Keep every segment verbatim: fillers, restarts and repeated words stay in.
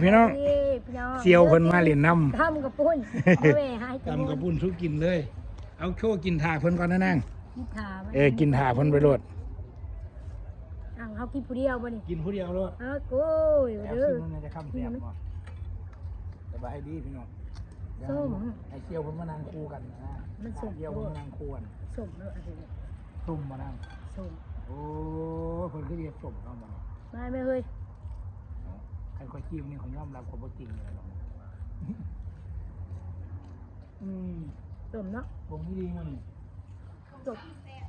พี่น้อง พี่น้อง เสี่ยวเพิ่นมาเล่นน้ำ ตำกระปุ้น เอาแม่ให้ ตำกระปุ้นสู้กินเลย เอาโชว์กินถ่าเพิ่นก่อนนะนาง กินถ่ามัน เออ กินถ่าเพิ่นไปโลด อ้าว เขากินผู้เดียวบ่นี่ กินผู้เดียวโลด เออ โอ้ย แต่ เด้อ ซึ่งมันจะคำแสบบ่ สบายดีพี่น้อง ส้ม ให้เสี่ยวเพิ่นมานั่งคู่กันนะ มันส้ม เสี่ยวเพิ่นมานั่งคู่กัน ส้มเนาะ อันนี้ ส้มบ่นาง ส้ม โอ้ เพิ่นคือเฮ็ดส้มเนาะบ่ ไม่ ไม่เฮ้ย เนาะ คันข้อยกินนี่ข้อยยอมรับข้อยบ่กินเลยเนาะ อืม ส้มเนาะ ผงที่ดีมันนี่ ส้ม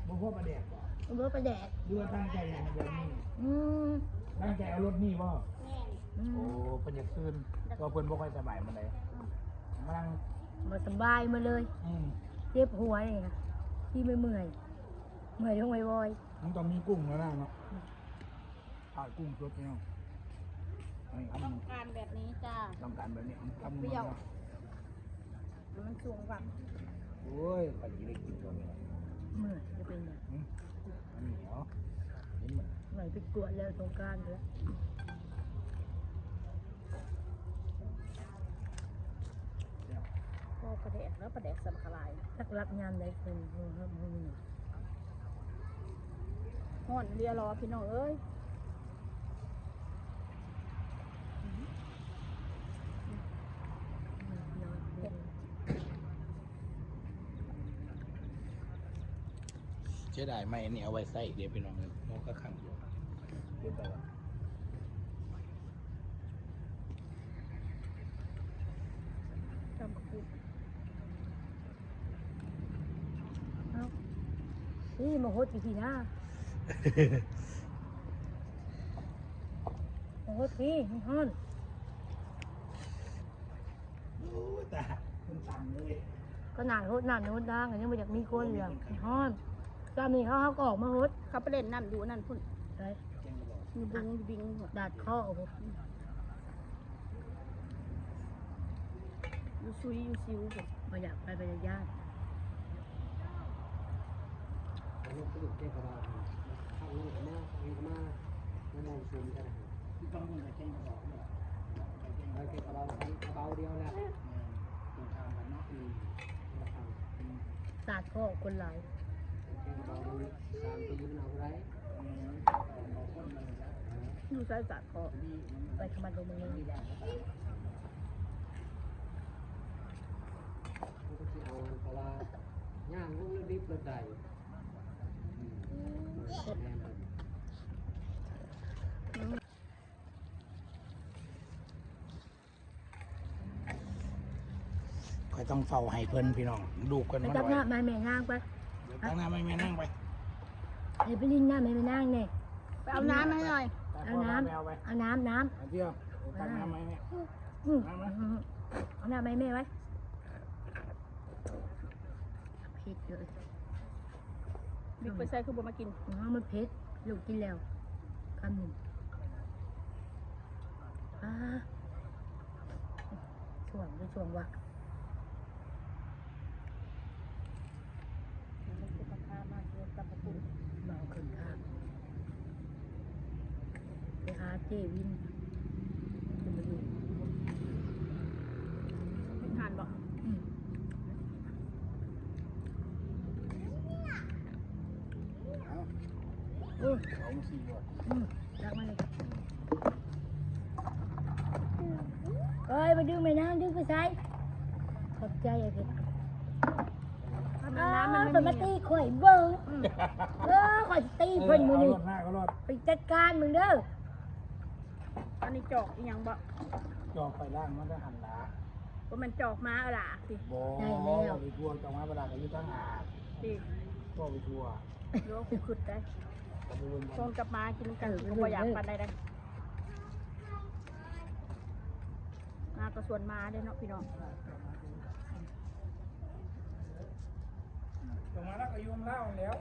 บ่พอปลาแดกบ่ บ่ปลาแดก หรือว่าตั้งใจให้มันแบบนี้ อืม ตั้งใจเอารสนี่บ่ อืม โอ้ เพิ่นอยากตื่น เพราะเพิ่นบ่ค่อยสบายปานใด มานั่ง บ่สบายมาเลย อืม เจ็บหัวนี่ค่ะ ที่ไม่เมื่อย เมื่อยลงบ่อยๆ มันต้องมีกุ้งแล้วนะเนาะ อืม ทอดกุ้งสดพี่น้อง อันนี้คำหนึ่ง ต้องการแบบนี้จ้า ต้องการแบบนี้ คำหนึ่ง เปรี้ยว นะ มันสูงกว่า โอ้ย ไปกินได้กินตัวนี้ เมื่อยจะเป็นไง อืม อันนี้เหรอ เห็นไหม ไหนไปกวดแล้วสงกรานต์แล้ว ก็ปลาแดกแล้วปลาแดกสำขะลาย จักรับงานได้เป็น ฮ้อนเรียรอพี่น้องเอ้ย เสียดายไหมอันนี้เอาไว้ใส่เดี๋ยวพี่น้องเอ้ย นกก็ขังอยู่ เดี๋ยวไปก่อน ตำบักหุ่ง เอ้า นี่มาหดอีกทีนะ มาหดพี่ มันฮ้อน โอ้ย ตาย มันสั่นเลย ขนาดหดน้ำยังหดได้ ยังบ่อยากมีคนเลย มันฮ้อน ตอนนี้เขา เขาก็ออกมาหด เขาไปเล่นน้ำอยู่นั่นพุ่น ใช่ อยู่บึง อยู่บึงพุ่น ดาดข้อ อยู่ซุยอยู่ซิว บ่อยากไป บ่อยากย่าน อันนี้คือแกงกะเพราครับ ข้างนั้นก็มา ข้างนี้ก็มา มามองซูมกันนะครับ ที่ต้องมุ่งไปแกงกะเพราเนี่ย แล้วแกงกะเพรา อันนี้กะเพราเดียวแหละ เออ ตรงข้ามกันเนาะ อืม คนละฝั่ง อืม สาดข้อคนหลาย แกงกะเพรามันสามปีมันเอาเท่าไหร่ อืม เอาคนมาเลยนะ อยู่ใส่สาดข้อ ไปขมันลงมือ มันก็สิเอาอัน เพราะว่าย่างลงแล้วดิบแล้วได้ อืม แม่น ข้อยต้องเฝ้าให้เพิ่นพี่น้อง ลูกเพิ่น ไป มา ตัก น้ำมาให้แม่นางไป เดี๋ยวตักน้ำให้แม่นางไป เดี๋ยวไปลินน้ำให้แม่นางเนี่ย ไปเอาน้ำมาหน่อย ไป เอาน้ำ พ่อแม่เอาไป เอาน้ำ น้ำ เอาเที่ยว ตักน้ำมาให้แม่ อืม มา มา อืม เอาน้ำมาให้แม่ไว้ เผ็ดเลย บิ๊กไปใส่คือบ่มากิน อ๋อ มันเผ็ด ลูกกินแล้ว คำหนึ่ง อ่า ช่วง ช่วงวะ เมาขึ้นข้าง ไปหาเจวิน เป็นมาอยู่ เป็นทานบ่ อืม เอา เออ เอามาสี่ร้อย อืม จักมาเลย เอ้ย มาดึงแม่นาง ดึงไปใส่ ขอบใจไอ้เพชร ทำไมน้ำมันไม่มี เออ เพิ่นมาตีข่อยเบิ่ง อืม เออ ข่อยสิตีเพิ่นมื้อนี้ เออ เอารถหน้าก็รอด ไปจัดการมึงเด้อ อันนี้จอกอีหยังบ่ จอกไปล้างมันก็หันหลา บ่แม่นจอกหมาเอาล่ะสิ บ่ ได้แล้ว ไปทั่วจอกหมาเวลาก็อยู่ต่างหาก สิ ทั่วไปทั่ว เดี๋ยวกูขึ้นได้ ก็ไปเบิ่งกัน ส่งกลับมากินนำกัน เออ กูบ่อยากปานใดเด้ มาก็สวนมาเด้เนาะพี่น้อง จอกหมาแล้วก็อยู่ลาวแล้ว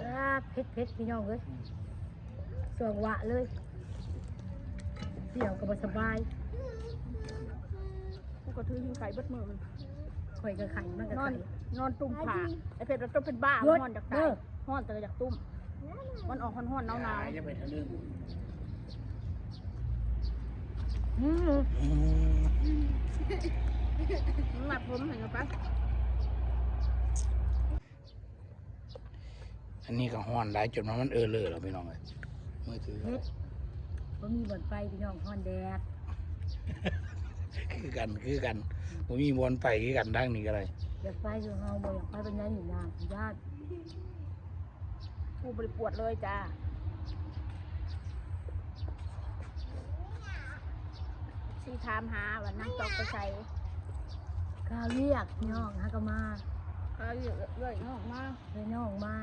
อ่า เผ็ดๆ พี่น้องเอ้ย ช่วงวะเลย เสี่ยวก็บ่สบาย กูก็ถือหิ้วไข่เบิดมื้อมัน ข่อยก็ไข่ มันก็ นอน ไข่ นอนตุ่มผ้า ไอ้เพชรเราต้องเป็นบ้า เบิด นอนจากตาย เด้อ ฮ้อนแต่ก็อยากตุ้ม มันออกฮ้อนๆ หนาวๆ อย่าไปทะลึ่ง อืม อืม มันหมักผมเห็นปะ อันนี้ก็ฮ้อนได้จนว่ามันเออเลอแล้วพี่น้องเอ้ยมือถือ เฮ็ดบ่มีบ่อนไปพี่น้องฮ้อนแดด คือกันคือกันบ่มีบ่อนไปคือกันทางนี้ก็ได้ อยากไปอยู่เฮาบ่อยากไปเป็นยังอยู่นานญาติ กูบริปวดเลยจ้า ซีถามหาว่านั่งตอกไปใส่ ข้าวเรียกพี่น้องหากะมา เขาเรื่อยๆน้องมา เลยน้องมา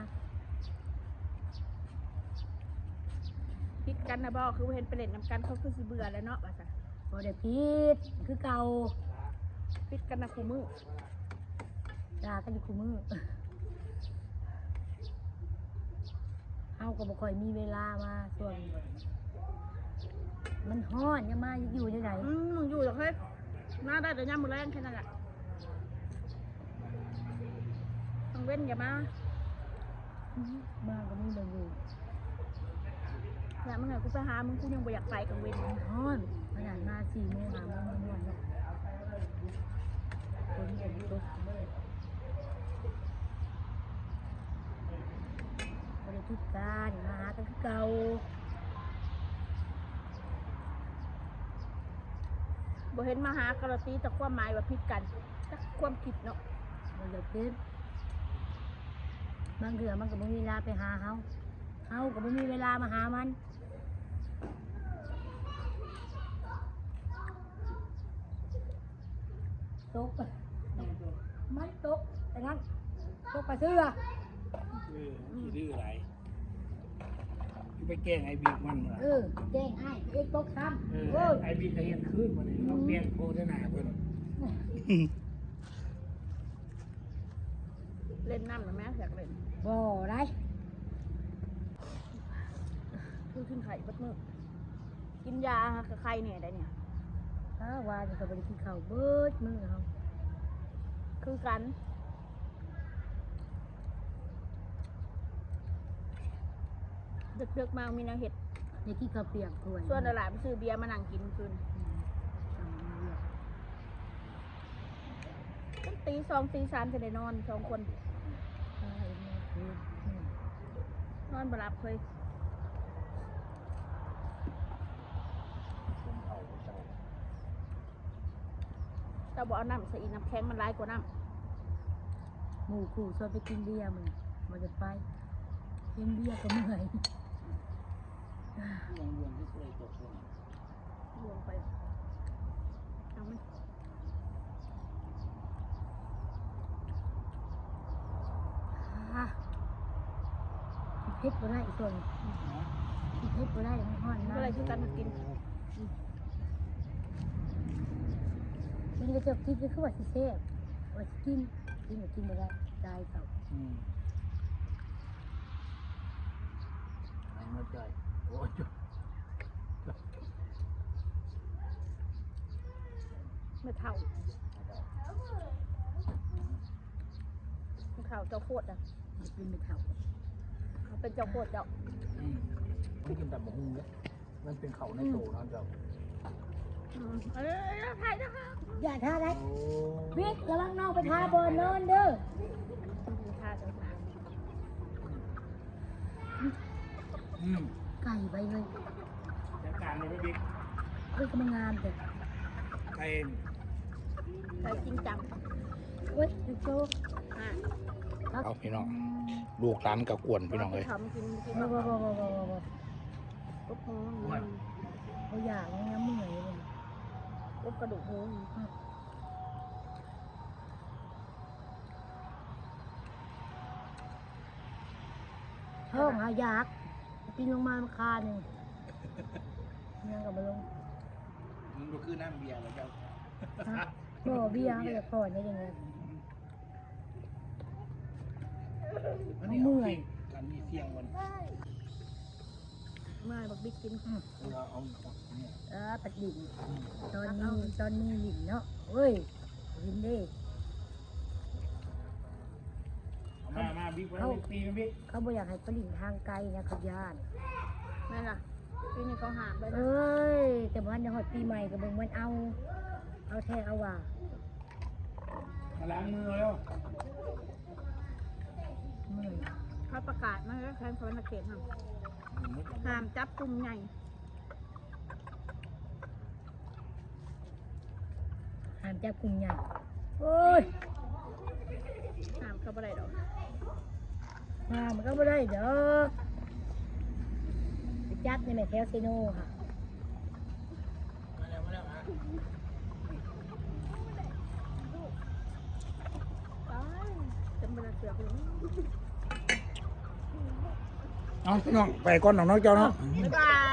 ผิดกันนะบ่คือเห็นไปเล่นนำกันเขาคือสิเบื่อแล้วเนาะว่าซะ บ่ได้ผิดคือเก่า ผิดกันนะคู่มือ ด่ากันอยู่คู่มือเฮาก็บ่ค่อยมีเวลามาช่วงมันฮ้อนยังมาอยู่ที่ไหน อืมมึงอยู่หรอกเฮ้ยมาได้แต่ยามมื้อแลงแค่นั้นแหละกลางเว้นอย่ามา มาก็มีบ่อยู่ เนี่ยมึงไงกูไปหามึงกูยังบ่อยากไปกลางเว้น ฮ้อนขนาดมาสี่โมงห้าโมงมันฮ้อนเนาะคนก็ตกบ่ได้ผิดกันมาหากันคือเก่า บ่เห็นมาหากันละติแต่ความหมายว่าผิดกันจักความคิดเนาะ บ่ได้ผิดบางเทื่อมันก็บ่มีเวลาไปหาเฮาเฮาก็บ่มีเวลามาหามัน ตก มันตกแต่นั้นตกปลาเสื้อ เออขี้ดื้อหลายอยู่ไปแกล้งไอ้บิ๊กมันมา เออแกล้งอ้ายเอ็กตกซ้ำ เออ โอ้ย ไอ้บิ๊กก็เห็นคืนมาเลยเราแกล้งโคตรหนาเพิ่น เล่นน้ำหรือแม่อยากเล่น บ่ได้ คือขึ้นไข่เบัดมือกินยากับไข่เนี่ยได้เนี่ย ถ้าว่านี่ก็บ่ได้กินข้าวเบิดมื้อเฮา คือกันเดึกๆมามีแนวเห็ด ได้กินข้าวเปียกถ้วย ส่วนตลาดไปซื้อเบียร์มานั่งกินคืน อืมเอามาเรียก ตั้งตีสองตีสามจะได้นอนสองคน เอาไอ้นี่คืออืม นอนบ่หลับเลย เจ้าบ่เอาน้ำใส่อีกน้ำแข็งมันร้ายกว่าน้ำ หมู่คู่ชวนไปกินเบียร์มื้อนี้บ่ได้ไปกินเบียร์ก็เมื่อย ยังวนที่เคยตกลง ลวงไป เอามัน อ่ะเผ็ดบ่ได้อีกส่วนเผ็ดบ่ได้มันฮ้อน ก็เลยคือกันมากิน มันก็จะกินก็คือว่าสิแซ่บว่าสิกินกินก็กินบ่ได้ตายเก่า อืมไอ้เมื่อใจโอ้ย ไม่เท่าไม่เท่าเจ้าโคตรอ่ะ มันเป็นไม่เท่า เขาเป็นเจ้าโคตรเจ้า อืมมันกินแต่บะฮุ่งเนี่ยมันเป็นเขาในโตนะเจ้า อืมเออถ่ายนะคะ อย่าท่าได้ โอ้ วิกระวังน้องไปทาบอลนอนเด้อ ท่าเจ้าหนา อืม ไก่ไปเลย จัดการเลยพี่บิ๊ก เอ้ยก็มันงามแต่ ไก่ แต่จริงจัง เว้ยโจ๊ก อ่ะ เอาพี่น้องลูกหลานก็กวนพี่น้องเลย ทำกินกิน บ่บ่บ่บ่บ่บ่บ่ กบหมู เขาอยากนี่นะเมื่อยเลย กบกระดูกหมู ท้องหาอยากกินลงมามันคาหนึ่งยังกับมาลง มันก็คือน้ำเบียร์แล้วเจ้า ฮะบ่เบียร์เขาจะก่อนได้ยังไง อันนี้เอาเสียงกันนี่เสียงมัน เมื่อยบักบิ๊กกิน เราเอาเนี่ย เออปัดดินตอนนี้ตอนนี้ลินเนาะเอ้ยลินเด้ เอา มามาบิ๊กมา เขา บิ๊กปีมาบิ๊ก เขาบ่อยากให้ไปหลินทางไกลนะเขาย่าน นั่นล่ะปีนี้เขาหาไป เอ้ย แต่ว่าในฮอดปีใหม่ก็เบิ่งมันเอา เอาแท้เอาว่า มาล้างมือแล้ว เมื่อย เขาประกาศมาแล้วแค่สวรรณเขตห้ามห้ามจับกลุ่มใหญ่ ห้ามจับกลุ่มใหญ่โอ้ย ห้ามเขาบ่ได้ดอก ห้ามก็บ่ได้ดอกไปจับในแม่แถวเซโนค่ะ มาแล้วมาแล้วอ่ะ ตายเต็มไปเลยเสือกเลย เอาพี่น้องไปก่อนน้องเจ้าเนาะ บ๊ายบา